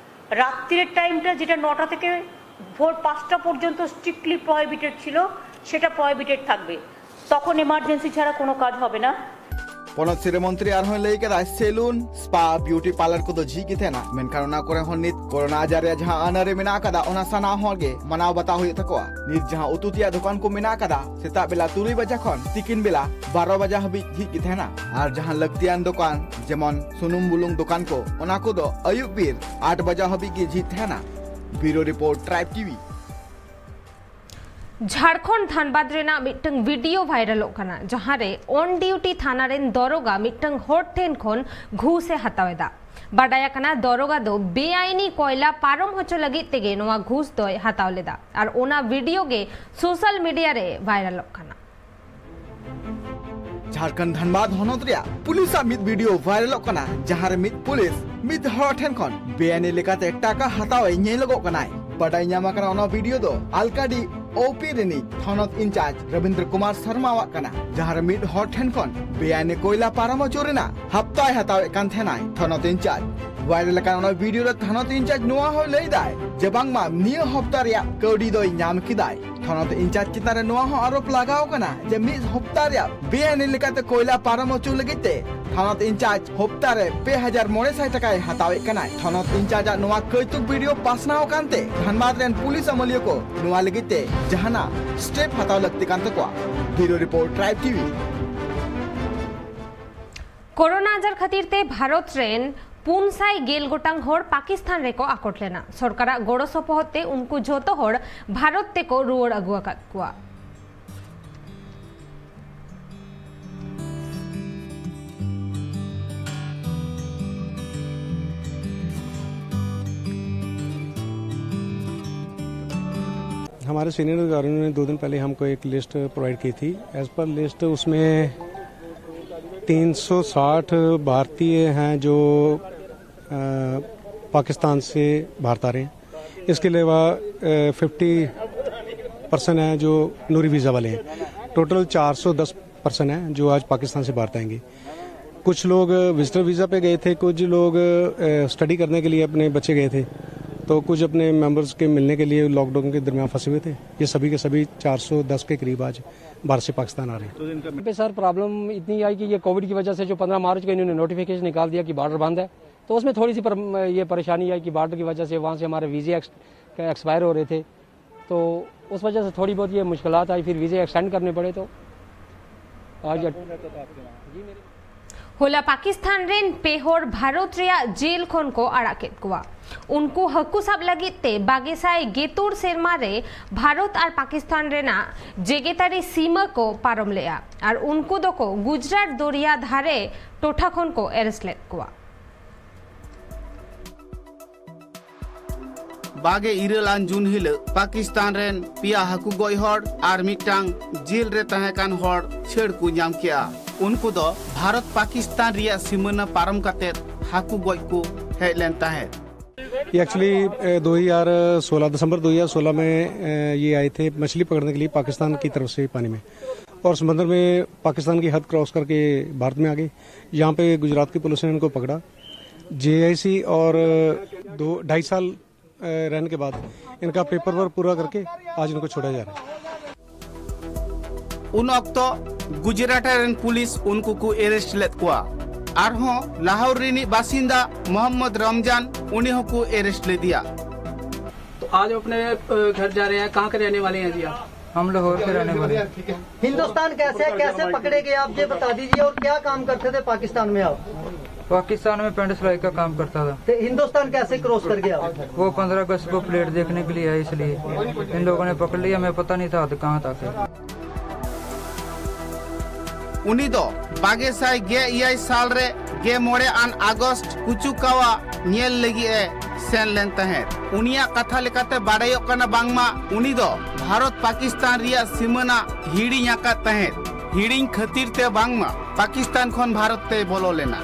রাত্রির টাইমটা, যেটা নটা থেকে ভোর পাঁচটা পর্যন্ত স্ট্রিক্টলি প্রহিবিটেড ছিল, সেটা প্রহিবিটেড থাকবে। তখন এমার্জেন্সি ছাড়া কোনো কাজ হবে না। ᱯᱚᱱᱚᱛ ᱥᱤᱨᱟᱹ ᱢᱚᱱᱛᱨᱤ ᱟᱨᱦᱚᱸᱭ ᱞᱟᱹᱭ ᱠᱮᱫᱟ, ᱥᱮᱞᱩᱱ, ᱥᱯᱟ, ᱵᱤᱭᱩᱴᱤ ᱯᱟᱨᱞᱟᱨ ᱠᱚᱫᱚ ᱡᱷᱤᱡ ᱜᱮ ᱛᱟᱦᱮᱱᱟ, ᱢᱮᱱᱠᱷᱟᱱ ᱚᱱᱟ ᱠᱚᱨᱮ ᱦᱚᱸ ᱱᱤᱛ ᱠᱳᱨᱳᱱᱟ ᱟᱡᱟᱨ ᱨᱮᱭᱟᱜ ᱡᱟᱦᱟᱸ ᱟᱹᱱ ᱟᱹᱨᱤ ᱢᱮᱱᱟᱜ ᱟᱠᱟᱫᱟ, ᱚᱱᱟ ᱥᱟᱱᱟᱢ ᱦᱚᱲ ᱜᱮ ᱢᱟᱱᱟᱣ ᱵᱟᱛᱟᱣ ᱦᱩᱭᱩᱜ ᱛᱟᱠᱚᱣᱟ᱾ ᱱᱤᱛ ᱡᱟᱦᱟᱸ ᱩᱛᱩ ᱛᱮᱭᱟᱜ ᱫᱚᱠᱟᱱ ᱠᱚ ᱢᱮᱱᱟᱜ ᱟᱠᱟᱫᱟ, ᱥᱮᱛᱟᱜ ᱵᱮᱞᱟ ᱛᱩᱨᱩᱭ ᱵᱟᱡᱟ ᱠᱷᱚᱱ ᱛᱤᱠᱤᱱ ᱵᱮᱞᱟ ᱵᱟᱨᱚ ᱵᱟᱡᱟ ᱦᱟᱹᱵᱤᱡ ᱡᱷᱤᱡ ᱜᱮ ᱛᱟᱦᱮᱱᱟ᱾ ᱟᱨ ᱡᱟᱦᱟᱸ ᱞᱟᱹᱠᱛᱤᱭᱟᱱ ᱫᱚᱠᱟᱱ, ᱡᱮᱢᱚᱱ ᱥᱩᱱᱩᱢ ᱵᱩᱞᱩᱝ ᱫᱚᱠᱟᱱ ᱠᱚ, ᱚᱱᱟ ᱠᱚᱫᱚ ᱟᱹᱭᱩᱵ ᱵᱤᱨ ᱟᱴ ᱵᱟᱡᱟ ᱦᱟᱹᱵᱤᱡ ᱜᱮ ᱡᱷᱤᱡ ᱛᱟᱦᱮᱱᱟ᱾ ᱵᱤᱭᱩᱨᱳ ᱨᱤᱯᱳᱨᱴ, ᱴᱨᱟᱭᱤᱵᱽ ᱴᱤᱵᱷᱤ᱾ ᱡᱷᱟᱲᱠᱷᱚᱸᱰ ᱫᱷᱟᱱᱵᱟᱫᱽ ᱨᱮᱱᱟᱜ ᱢᱤᱫᱴᱟᱝ ᱵᱷᱤᱰᱤᱭᱳ ᱵᱷᱟᱭᱨᱟᱞᱚᱜ ᱠᱟᱱᱟ, ᱡᱟᱦᱟᱸ ᱨᱮ ᱚᱱ ᱰᱤᱭᱩᱴᱤ ᱛᱷᱟᱱᱟ ᱨᱮᱱ ᱫᱚᱨᱚᱜᱟ ᱢᱤᱫᱴᱟᱝ ᱦᱚᱲ ᱴᱷᱮᱱ ᱠᱷᱚᱱ ᱜᱷᱩᱥ ᱮ ᱦᱟᱛᱟᱣ ᱮᱫᱟ᱾ ᱵᱟᱰᱟᱭ ᱟᱠᱟᱱᱟ, ᱫᱚᱨᱚᱜᱟ ᱫᱚ ᱵᱮᱟᱭᱤᱱᱤ ᱠᱚᱭᱞᱟ ᱯᱟᱨᱚᱢ ᱦᱚᱪᱚ ᱞᱟᱹᱜᱤᱫ ᱛᱮᱜᱮ ᱱᱚᱣᱟ ᱜᱷᱩᱥ ᱫᱚᱭ ᱦᱟᱛᱟᱣ ᱞᱮᱫᱟ ᱟᱨ ᱚᱱᱟ ᱵᱷᱤᱰᱤᱭᱳ ᱜᱮ ᱥᱳᱥᱟᱞ ᱢᱤᱰᱤᱭᱟ ᱨᱮ ᱵᱷᱟᱭᱨᱟᱞᱚᱜ ᱠᱟᱱᱟ᱾ ᱡᱷᱟᱲᱠᱷᱚᱸᱰ ᱫᱷᱟᱱᱵᱟᱫᱽ ᱦᱚᱱᱚᱛ ᱨᱮᱭᱟᱜ ᱯᱩᱞᱤᱥᱟᱜ ᱢᱤᱫ ᱵᱷᱤᱰᱤᱭᱳ ᱵᱷᱟᱭᱨᱟᱞᱚᱜ ᱠᱟᱱᱟ, ᱡᱟᱦᱟᱸ ᱨᱮ ᱢᱤᱫ ᱯᱩᱞᱤᱥ ᱢᱤᱫ ᱦᱚᱲ ᱴᱷᱮᱱ ᱠᱷᱚᱱ ᱵᱮᱟᱭᱤᱱᱤ ᱞᱮᱠᱟᱛᱮ ᱴᱟᱠᱟ ᱦᱟᱛᱟᱣ ᱮ ᱧᱮᱞᱚᱜᱚᱜ ᱠᱟᱱᱟᱭ᱾ ᱵᱟᱰᱟᱭ ᱧᱟᱢ ᱟᱠᱟᱱᱟ, ᱚᱱᱟ ᱵᱷᱤᱰᱤᱭᱳ ᱫᱚ ᱟᱞᱠᱟᱰᱤ ᱳᱯᱤ ᱨᱤᱱᱤᱡ ᱛᱷᱚᱱᱚᱛ ᱤᱱᱪᱟᱨᱡᱽ ᱨᱚᱵᱤᱱᱫᱨᱚ ᱠᱩᱢᱟᱨ ᱥᱚᱨᱢᱟᱣᱟᱜ ᱠᱟᱱᱟ, ᱡᱟᱦᱟᱸ ᱨᱮ ᱢᱤᱫ ᱦᱚᱲ ᱴᱷᱮᱱ ᱠᱷᱚᱱ ᱵᱮᱟᱭᱤᱱᱤ ᱠᱚᱭᱞᱟ ᱯᱟᱨᱚᱢ ᱦᱚᱪᱚ ᱨᱮᱱᱟᱜ ᱦᱟᱯᱛᱟᱭ ᱦᱟᱛᱟᱣᱮᱫ ᱠᱟᱱ ᱛᱟᱦᱮᱱᱟᱭ ᱛᱷᱚᱱᱚᱛ ᱤᱱᱪᱟᱨᱡᱽ᱾ ᱵᱷᱟᱭᱨᱟᱞ ᱟᱠᱟᱱ ᱚᱱᱟ ᱵᱷᱤᱰᱤᱭᱳ ᱨᱮ ᱛᱷᱚᱱᱚᱛ ᱤᱱᱪᱟᱨᱡᱽ ᱱᱚᱣᱟ ᱦᱚᱸᱭ ᱞᱟᱹᱭ ᱫᱟᱭ ᱡᱮ ᱵᱟᱝᱢᱟ ᱱᱤᱭᱟᱹ ᱦᱚᱯᱛᱟ ᱨᱮᱭᱟᱜ ᱠᱟᱹᱣᱰᱤ ᱫᱚᱭ ᱧᱟᱢ ᱠᱮᱫᱟᱭ᱾ ᱛᱷᱚᱱᱚᱛ ᱤᱱᱪᱟᱨᱡᱽ ᱪᱮᱛᱟᱱ ᱨᱮ ᱱᱚᱣᱟ ᱦᱚᱸ ᱟᱨᱳᱯ ᱞᱟᱜᱟᱣ ᱠᱟᱱᱟ ᱡᱮ ᱢᱤᱫ ᱦᱚᱯᱛᱟ ᱨᱮᱭᱟᱜ ᱵᱮᱟᱭᱤᱱᱤ ᱞᱮᱠᱟᱛᱮ ᱠᱚᱭᱞᱟ ᱯᱟᱨᱚᱢ ᱦᱚᱪᱚ ᱞᱟᱹᱜᱤᱫ ᱛᱮ ᱛᱷᱚᱱᱚᱛ ᱤᱱᱪᱟᱨᱡᱽ ᱦᱚᱯᱛᱟ ᱨᱮ ᱯᱮ ᱦᱟᱡᱟᱨ ᱢᱚᱬᱮ ᱥᱟᱭ ᱴᱟᱠᱟᱭ ᱦᱟᱛᱟᱣᱮᱫ ᱠᱟᱱᱟᱭ᱾ ᱛᱷᱚᱱᱚᱛ ᱤᱱᱪᱟᱨᱡᱽ ᱟᱜ ᱱᱚᱣᱟ ᱠᱟᱹᱭᱛᱩᱠ ᱵᱷᱤᱰᱤᱭᱳ ᱯᱟᱥᱱᱟᱣ ᱠᱟᱱᱛᱮ ᱫᱷᱟᱱᱵᱟᱫᱽ ᱨᱮᱱ ᱯᱩᱞᱤᱥ ᱟᱹᱢᱟᱹᱞᱤᱭᱟᱹ ᱠᱚ ᱱᱚᱣᱟ ᱞᱟᱹᱜᱤᱫ ᱛᱮ ᱡᱟᱦᱟᱱᱟᱜ ᱥᱴᱮᱯ ᱦᱟᱛᱟᱣ ᱞᱟᱹᱠᱛᱤ ᱠᱟᱱ ᱛᱟᱠᱚᱣᱟ᱾ ᱵᱤᱭᱩᱨᱳ ᱨᱤᱯᱳᱨᱴ, ᱴᱨᱟᱭᱤᱵᱽ ᱴᱤᱵᱷᱤ᱾ ᱠᱳᱨᱳᱱᱟ ᱟᱡᱟᱨ ᱠᱷᱟᱹᱛᱤᱨ ᱛᱮ ᱵᱷᱟᱨᱚᱛ ᱨᱮᱱ ᱯᱩᱱ ᱥᱟᱭ ᱜᱮᱞ ᱜᱚᱴᱟᱝ ᱦᱚᱲ ᱯᱟᱠᱤᱥᱛᱟᱱ ᱨᱮᱠᱚ ᱟᱠᱚᱴ ᱞᱮᱱᱟ᱾ ᱥᱚᱨᱠᱟᱨᱟᱜ ᱜᱚᱲᱚ ᱥᱚᱯᱚᱦᱚᱫ ᱛᱮ ᱩᱱᱠᱩ ᱡᱷᱚᱛᱚ ᱦᱚᱲ ᱵᱷᱟᱨᱚᱛ ᱛᱮᱠᱚ ᱨᱩᱣᱟᱹᱲ ᱟᱹᱜᱩ ᱟᱠᱟᱫ ᱠᱚᱣᱟ᱾ हमारे सीनियर अधिकारियों ने दो दिन पहले हमको एक लिस्ट प्रोवाइड की थी। एज पर लिस्ट उसमें तीन सौ साठ भारतीय हैं जो अ, पाकिस्तान से भारत आ रहे हैं। इसके अलावा फिफ्टी पर्सन हैं जो नूरी वीज़ा वाले हैं। टोटल चार सौ दस पर्सन हैं जो आज पाकिस्तान से भारत आएंगे। कुछ लोग विजिटर वीज़ा पे गए थे, कुछ लोग स्टडी करने के लिए अपने बच्चे गए थे, तो कुछ अपने मेंबर्स के मिलने के लिए लॉकडाउन के दरमियान फंसे हुए थे। ये सभी के सभी चार सौ दस के करीब आज भारत से पाकिस्तान आ रहे हैं। पे सर प्रॉब्लम इतनी आई कि ये कोविड की वजह से जो पंद्रह मार्च को इन्होंने नोटिफिकेशन निकाल दिया कि बॉर्डर बंद है, तो उसमें थोड़ी सी पर, ये परेशानी आई कि बॉर्डर की वजह से वहाँ से हमारे वीज़े एक्स, एक्सपायर हो रहे थे, तो उस वजह से थोड़ी बहुत ये मुश्किल आई। फिर वीज़े एक्सटेंड करने पड़े, तो आज जी मेरे ᱦᱚᱞᱟ ᱯᱟᱠᱤᱥᱛᱟᱱ ᱨᱮᱱ ᱯᱮ ᱦᱚᱲ ᱵᱷᱟᱨᱚᱛ ᱨᱮᱭᱟᱜ ᱡᱮᱞ ᱠᱷᱚᱱ ᱠᱚ ᱟᱲᱟᱜ ᱠᱮᱫ ᱠᱚᱣᱟ᱾ ᱩᱱᱠᱩ ᱦᱟᱹᱠᱩ ᱥᱟᱵ ᱞᱟᱹᱜᱤᱫ ᱛᱮ ᱵᱟᱜᱮ ᱥᱟᱭ ᱜᱮᱛᱩᱨ ᱥᱮᱨᱢᱟ ᱨᱮ ᱵᱷᱟᱨᱚᱛ ᱟᱨ ᱯᱟᱠᱤᱥᱛᱟᱱ ᱨᱮᱱᱟᱜ ᱡᱮᱜᱮᱛᱟᱹᱨᱤ ᱥᱤᱢᱟᱹ ᱠᱚ ᱯᱟᱨᱚᱢ ᱞᱮᱫᱼᱟ ᱟᱨ ᱩᱱᱠᱩ ᱫᱚᱠᱚ ᱜᱩᱡᱽᱨᱟᱴ ᱫᱚᱨᱭᱟ ᱫᱷᱟᱨᱮ ᱴᱚᱴᱷᱟ ᱠᱷᱚᱱ ᱠᱚ ᱮᱨᱮᱥᱴ ᱞᱮᱫ ᱠᱚᱣᱟ᱾ ᱵᱟᱜᱮ ᱤᱨᱟᱹᱞ ᱟᱱ ᱡᱩᱱ ᱦᱤᱞᱚᱜ ᱯᱟᱠᱤᱥᱛᱟᱱ ᱨᱮᱱ ᱯᱮᱭᱟ ᱦᱟᱹᱠᱩ ᱜᱚᱡ ᱦᱚᱲ ᱟᱨ ᱢᱤᱫᱴᱟᱝ ᱡᱮᱞ ᱨᱮ ᱛᱟᱦᱮᱸ ᱠᱟᱱ ᱦᱚᱲ ᱪᱷᱟᱹᱲ ᱠᱚ ᱧᱟᱢ ᱠᱮᱜᱼᱟ᱾ ᱩᱱᱠᱩ ᱫᱚ ᱵᱷᱟᱨᱚᱛ ᱯᱟᱠᱤᱥᱛᱟᱱ ᱨᱮᱭᱟᱜ ᱥᱤᱢᱟᱹᱱᱟ ᱯᱟᱨᱚᱢ ᱠᱟᱛᱮ ᱦᱟᱹᱠᱩ ᱜᱚᱡ ᱠᱚ ᱦᱮᱡ ᱞᱮᱱ ᱛᱟᱦᱮᱸᱫ᱾ ये एक्चुअली दो हज़ार सोलह, दिसंबर दो हज़ार सोलह में अ, ये आए थे मछली पकड़ने के लिए पाकिस्तान की तरफ से पानी में, और समंदर में पाकिस्तान की हद क्रॉस करके भारत में आ गए। यहाँ पे गुजरात की पुलिस ने इनको पकड़ा। जेआईसी और अ, दो ढाई साल अ, रहने के बाद इनका पेपर वर्क पूरा करके आज इनको छोड़ा जा रहा है। ᱩᱱ ᱚᱠᱛᱚ ᱜᱩᱡᱽᱨᱟᱴ ᱨᱮᱱ ᱯᱩᱞᱤᱥ ᱩᱱᱠᱩ ᱠᱚ ᱮᱨᱮᱥᱴ ᱞᱮᱫ ᱠᱚᱣᱟ᱾ ᱟᱨᱦᱚᱸ ᱞᱟᱦᱳᱨ ᱨᱤᱱᱤᱡ ᱵᱟᱥᱤᱱᱫᱟ ᱢᱚᱦᱚᱢᱢᱚᱫ ᱨᱚᱢᱡᱟᱱ, ᱩᱱᱤ ᱦᱚᱸᱠᱚ ᱮᱨᱮᱥᱴ ᱞᱮᱫᱮᱭᱟ᱾ तो आज अपने अ, घर जा रहे हैं, कहाँ के रहने वाले हैं जी आप? हम लाहौर के रहने वाले हैं। हिंदुस्तान कैसे कैसे पकड़े गए आप ये बता दीजिए, और क्या काम करते थे पाकिस्तान में आप? पाकिस्तान में पेंट सिलाई का काम करता था। तो हिंदुस्तान कैसे क्रॉस कर गए आप? वो पंद्रह अगस्त को प्लेट देखने के लिए आए, इसलिए इन लोगों ने पकड़ लिया। मैं पता नहीं था हद कहाँ तक है। ᱩᱱᱤ ᱫᱚ ᱵᱟᱜᱮ ᱥᱟᱭ ᱜᱮ ᱮᱭᱟᱭ ᱥᱟᱞ ᱨᱮ ᱜᱮ ᱢᱚᱬᱮ ᱟᱱ ᱟᱜᱚᱥᱴ ᱠᱩᱪᱩᱠᱟᱣᱟ ᱧᱮᱞ ᱞᱟᱹᱜᱤᱫ ᱮ ᱥᱮᱱ ᱞᱮᱱ ᱛᱟᱦᱮᱸᱫ᱾ ᱩᱱᱤᱭᱟᱜ ᱠᱟᱛᱷᱟ ᱞᱮᱠᱟᱛᱮ ᱵᱟᱰᱟᱭᱚᱜ ᱠᱟᱱᱟ ᱵᱟᱝᱢᱟ ᱩᱱᱤ ᱫᱚ ᱵᱷᱟᱨᱚᱛ ᱯᱟᱠᱤᱥᱛᱟᱱ ᱨᱮᱭᱟᱜ ᱥᱤᱢᱟᱹᱱᱟ ᱦᱤᱲᱤᱧ ᱟᱠᱟᱫ ᱛᱟᱦᱮᱸᱫ᱾ ᱦᱤᱲᱤᱧ ᱠᱷᱟᱹᱛᱤᱨ ᱛᱮ ᱵᱟᱝᱢᱟ ᱯᱟᱠᱤᱥᱛᱟᱱ ᱠᱷᱚᱱ ᱵᱷᱟᱨᱚᱛ ᱛᱮᱭ ᱵᱚᱞᱚ ᱞᱮᱱᱟ᱾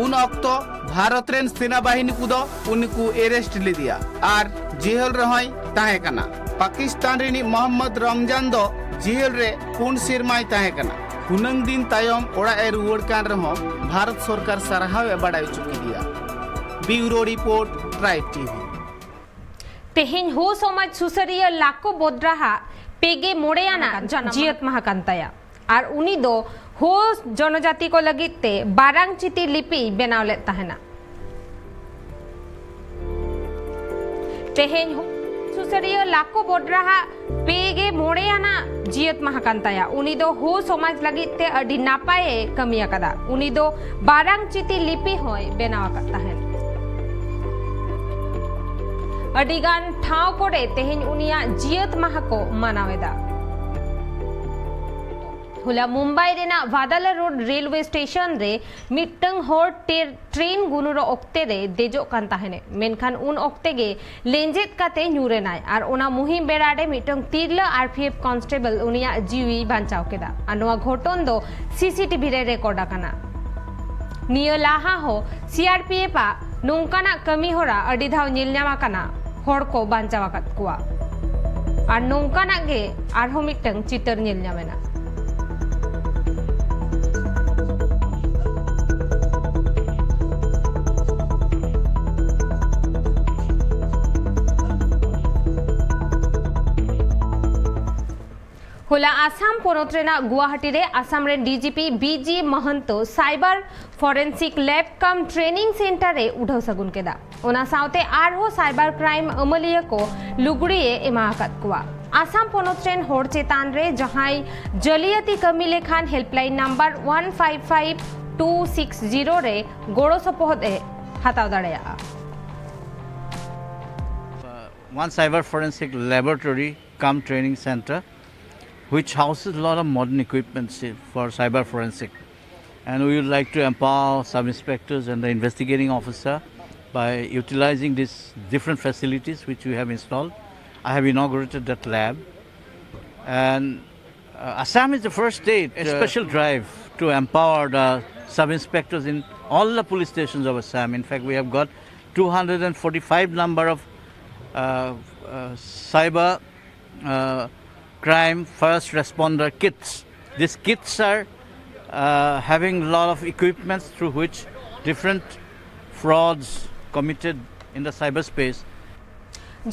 ᱩᱱ ᱚᱠᱛᱚ ᱵᱷᱟᱨᱚᱛ ᱨᱮᱱ ᱥᱮᱱᱟ ᱵᱟᱦᱤᱱᱤ ᱠᱚᱫᱚ ᱩᱱᱤ ᱠᱚ ᱮᱨᱮᱥᱴ ᱞᱮᱫᱮᱭᱟ ᱟᱨ ᱡᱮᱦᱮᱞ ᱨᱮᱦᱚᱸᱭ ᱛᱟᱦᱮᱸ ᱠᱟᱱᱟ᱾ ᱯᱟᱠᱤᱥᱛᱟᱱ ᱨᱤᱱᱤᱡ ᱢᱚᱦᱚᱢᱢᱚᱫ ᱨᱚᱢᱡᱟᱱ ᱫᱚ ᱡᱮᱦᱮᱞ ᱨᱮ ᱯᱩᱱ ᱥᱮᱨᱢᱟᱭ ᱛᱟᱦᱮᱸ ᱠᱟᱱᱟ᱾ ᱦᱩᱱᱟᱹᱝ ᱫᱤᱱ ᱛᱟᱭᱚᱢ ᱚᱲᱟᱜ ᱮ ᱨᱩᱣᱟᱹᱲ ᱠᱟᱱ ᱨᱮᱦᱚᱸ ᱵᱷᱟᱨᱚᱛ ᱥᱚᱨᱠᱟᱨ ᱥᱟᱨᱦᱟᱣ ᱮ ᱵᱟᱲᱟᱭ ᱦᱚᱪᱚ ᱠᱮᱫᱮᱭᱟ᱾ ᱵᱤᱭᱩᱨᱳ ᱨᱤᱯᱳᱨᱴ, ᱴᱨᱟᱭᱤᱵ ᱴᱤᱵᱷᱤ᱾ ᱛᱮᱦᱮᱧ ᱦᱳ ᱥᱚᱢᱟᱡᱽ ᱥᱩᱥᱟᱹᱨᱤᱭᱟᱹ ᱞᱟᱠᱳ ᱵᱚᱫᱽᱨᱟᱦᱟᱜ ᱯᱮᱜᱮ ᱢᱚᱬᱮ ᱟᱱᱟᱜ ᱡᱟᱱᱟᱢ ᱡᱤᱭᱟᱹᱛ ᱢᱟᱦᱟ ᱠᱟᱱ ᱛᱟᱭᱟ᱾ ᱟᱨ ᱩᱱᱤ ᱫᱚ ᱦᱳ ᱡᱚᱱᱚᱡᱟᱛᱤ ᱠᱚ ᱞᱟᱹᱜᱤᱫ ᱛᱮ ᱵᱟᱨᱟᱝ ᱪᱤᱛᱤ ᱞᱤᱯᱤᱭ ᱵᱮᱱᱟᱣ ᱞᱮᱫ ᱛᱟᱦᱮᱱᱟ᱾ ᱛᱮᱦᱮᱧ ᱦᱳ ᱥᱩᱥᱟᱹᱨᱤᱭᱟᱹ ᱞᱟᱠᱳ ᱵᱚᱫᱽᱨᱟᱦᱟᱜ ᱯᱮᱜᱮ ᱢᱚᱬᱮ ᱟᱱᱟᱜ ᱡᱤᱭᱟᱹᱛ ᱢᱟᱦᱟ ᱠᱟᱱ ᱛᱟᱭᱟ᱾ ᱩᱱᱤ ᱫᱚ ᱦᱳ ᱥᱚᱢᱟᱡᱽ ᱞᱟᱹᱜᱤᱫ ᱛᱮ ᱟᱹᱰᱤ ᱱᱟᱯᱟᱭ ᱮ ᱠᱟᱹᱢᱤ ᱟᱠᱟᱫᱟ᱾ ᱩᱱᱤ ᱫᱚ ᱵᱟᱨᱟᱝ ᱪᱤᱛᱤ ᱞᱤᱯᱤ ᱦᱚᱸᱭ ᱵᱮᱱᱟᱣ ᱟᱠᱟᱫ ᱛᱟᱦᱮᱸᱱ᱾ ᱟᱹᱰᱤ ᱜᱟᱱ ᱴᱷᱟᱶ ᱠᱚᱨᱮ ᱛᱮᱦᱮᱧ ᱩᱱᱤᱭᱟᱜ ᱡᱤᱭᱟᱹᱛ ᱢᱟᱦᱟ ᱠᱚ ᱢᱟᱱᱟᱣ ᱮᱫᱟ᱾ ᱦᱚᱞᱟ ᱢᱩᱢᱵᱟᱭ ᱨᱮᱱᱟᱜ ᱣᱟᱫᱟᱞᱟ ᱨᱳᱰ ᱨᱮᱞᱣᱮ ᱥᱴᱮᱥᱚᱱ ᱨᱮ ᱢᱤᱫᱴᱟᱝ ᱦᱚᱲ ᱴᱮᱨ ᱴᱨᱮᱱ ᱜᱩᱱᱩᱨᱚᱜ ᱚᱠᱛᱮ ᱨᱮ ᱫᱮᱡᱚᱜ ᱠᱟᱱ ᱛᱟᱦᱮᱱᱮ, ᱢᱮᱱᱠᱷᱟᱱ ᱩᱱ ᱚᱠᱛᱮ ᱜᱮ ᱞᱮᱸᱡᱮᱫ ᱠᱟᱛᱮ ᱧᱩᱨ ᱮᱱᱟᱭ ᱟᱨ ᱚᱱᱟ ᱢᱩᱦᱤᱢ ᱵᱮᱲᱟ ᱨᱮ ᱢᱤᱫᱴᱟᱝ ᱛᱤᱨᱞᱟᱹ ᱟᱨᱯᱤᱮᱯᱷ ᱠᱚᱱᱥᱴᱮᱵᱚᱞ ᱩᱱᱤᱭᱟᱜ ᱡᱤᱣᱤᱭ ᱵᱟᱧᱪᱟᱣ ᱠᱮᱫᱟ᱾ ᱟᱨ ᱱᱚᱣᱟ ᱜᱷᱚᱴᱚᱱ ᱫᱚ ᱥᱤᱥᱤᱴᱤᱵᱷᱤ ᱨᱮ ᱨᱮᱠᱚᱨᱰ ᱟᱠᱟᱱᱟ᱾ ᱱᱤᱭᱟᱹ ᱞᱟᱦᱟ ᱦᱚᱸ ᱥᱤᱟᱨᱯᱤᱮᱯᱷ ᱟᱜ ᱱᱚᱝᱠᱟᱱᱟᱜ ᱠᱟᱹᱢᱤ ᱦᱚᱨᱟ ᱟᱹᱰᱤ ᱫᱷᱟᱣ ᱧᱮᱞ ᱧᱟᱢ ᱟᱠᱟᱱᱟ, ᱦᱚᱲ ᱠᱚ ᱵᱟᱧᱪᱟᱣ ᱟᱠᱟᱫ ᱠᱚᱣᱟ᱾ ᱟᱨ ᱱᱚᱝᱠᱟᱱᱟᱜ ᱜᱮ ᱟᱨᱦᱚᱸ ᱢᱤᱫᱴᱟᱝ ᱪᱤᱛᱟᱹᱨ ᱧᱮᱞ ᱧᱟᱢ ᱮᱱᱟ᱾ ᱦᱚᱞᱟ ᱟᱥᱟᱢ ᱯᱚᱱᱚᱛ ᱨᱮᱱᱟᱜ ᱜᱩᱣᱟᱦᱟᱴᱤ ᱨᱮ ᱟᱥᱟᱢ ᱨᱮᱱ DGP B G Mahanta cyber forensic lab cum training center ᱮ ᱩᱰᱷᱟᱹᱣ ᱥᱟᱹᱜᱩᱱ ᱠᱮᱫᱟ᱾ ᱚᱱᱟ ᱥᱟᱶᱛᱮ ᱟᱨᱦᱚᱸ cyber crime ᱟᱹᱢᱟᱹᱞᱤᱭᱟᱹ ᱠᱚ ᱞᱩᱜᱽᱲᱤ ᱮ ᱮᱢᱟ ᱟᱠᱟᱫ ᱠᱚᱣᱟ᱾ ᱟᱥᱟᱢ ᱯᱚᱱᱚᱛ ᱨᱮᱱ ᱦᱚᱲ ᱪᱮᱛᱟᱱ ᱨᱮ ᱡᱟᱦᱟᱸᱭ ᱡᱟᱹᱞᱤᱭᱟᱹᱛᱤ ᱠᱟᱹᱢᱤ ᱞᱮᱠᱷᱟᱱ helpline number one five five two six zero ᱨᱮ ᱜᱚᱲᱚ ᱥᱚᱯᱚᱦᱚᱫ ᱮ ᱦᱟᱛᱟᱣ ᱫᱟᱲᱮᱭᱟᱜᱼᱟ᱾ One cyber forensic laboratory cum training center, which houses a lot of modern equipments for cyber forensic. And we would like to empower sub inspectors and the investigating officer by utilizing these different facilities which we have installed. I have inaugurated that lab. And uh, Assam is the first state, a special drive to empower the sub inspectors in all the police stations of Assam. In fact, we have got two hundred forty-five number of uh, uh, cyber uh, crime first responder kits. These kits are uh, having a lot of equipments through which different frauds committed in the cyberspace.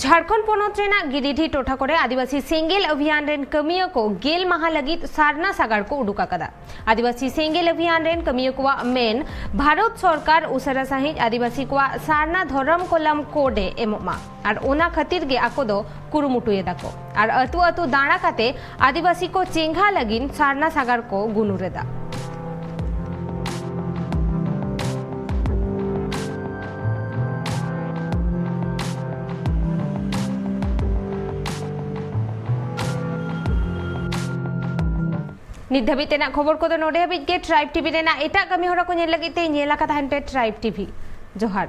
Jharkhand ᱯᱚᱱᱚᱛ ᱨᱮᱱᱟᱜ ᱜᱤᱨᱤᱰᱤ ᱴᱚᱴᱷᱟ ᱠᱚᱨᱮ ᱟᱹᱫᱤᱵᱟᱹᱥᱤ ᱥᱮᱸᱜᱮᱞ ᱚᱵᱷᱤᱭᱟᱱ ᱨᱮᱱ ᱠᱟᱹᱢᱤᱭᱟᱹ ᱠᱚ ᱜᱮᱞ ᱢᱟᱦᱟ ᱞᱟᱹᱜᱤᱫ ᱥᱟᱨᱱᱟ ᱥᱟᱜᱟᱲ ᱠᱚ ᱩᱰᱩᱠ ᱟᱠᱟᱫᱟ᱾ ᱟᱹᱫᱤᱵᱟᱹᱥᱤ ᱥᱮᱸᱜᱮᱞ ᱚᱵᱷᱤᱭᱟᱱ ᱨᱮᱱ ᱠᱟᱹᱢᱤᱭᱟᱹ ᱠᱚᱣᱟᱜ ᱢᱮᱱ, ᱵᱷᱟᱨᱚᱛ ᱥᱚᱨᱠᱟᱨ ᱩᱥᱟᱹᱨᱟ ᱥᱟᱺᱦᱤᱡ ᱟᱹᱫᱤᱵᱟᱹᱥᱤ ᱠᱚᱣᱟᱜ ᱥᱟᱨᱱᱟ ᱫᱷᱚᱨᱚᱢ ᱠᱚᱞᱚᱢ ᱠᱳᱰ ᱮ ᱮᱢᱚᱜ ᱢᱟ, ᱟᱨ ᱚᱱᱟ ᱠᱷᱟᱹᱛᱤᱨ ᱜᱮ ᱟᱠᱚ ᱫᱚ ᱠᱩᱨᱩᱢᱩᱴᱩᱭᱮᱫᱟ ᱠᱚ᱾ ᱟᱨ ᱟᱹᱛᱩ ᱟᱹᱛᱩ ᱫᱟᱬᱟ ᱠᱟᱛᱮ ᱟᱹᱫᱤᱵᱟᱹᱥᱤ ᱠᱚ ᱪᱮᱸᱜᱷᱟ ᱞᱟᱹᱜᱤᱫ ᱥᱟᱨᱱᱟ ᱥᱟᱜᱟᱲ ᱠᱚ ᱜᱩᱱᱩᱨ ᱮᱫᱟ᱾ ᱱᱤᱛ ᱫᱷᱟᱹᱵᱤᱡ ᱛᱮᱱᱟᱜ ᱠᱷᱚᱵᱚᱨ ᱠᱚᱫᱚ ᱱᱚᱰᱮ ᱦᱟᱹᱵᱤᱡ ᱜᱮ᱾ ᱴᱨᱟᱭᱤᱵᱽ ᱴᱤᱵᱷᱤ ᱨᱮᱱᱟᱜ ᱮᱴᱟᱜ ᱠᱟᱹᱢᱤ ᱦᱚᱨᱟ ᱠᱚ ᱧᱮᱞ ᱞᱟᱹᱜᱤᱫ ᱛᱮ ᱧᱮᱞ ᱟᱠᱟ ᱛᱟᱦᱮᱱ ᱯᱮ ᱴᱨᱟᱭᱤᱵᱽ ᱴᱤᱵᱷᱤ᱾ ᱡᱚᱦᱟᱨ᱾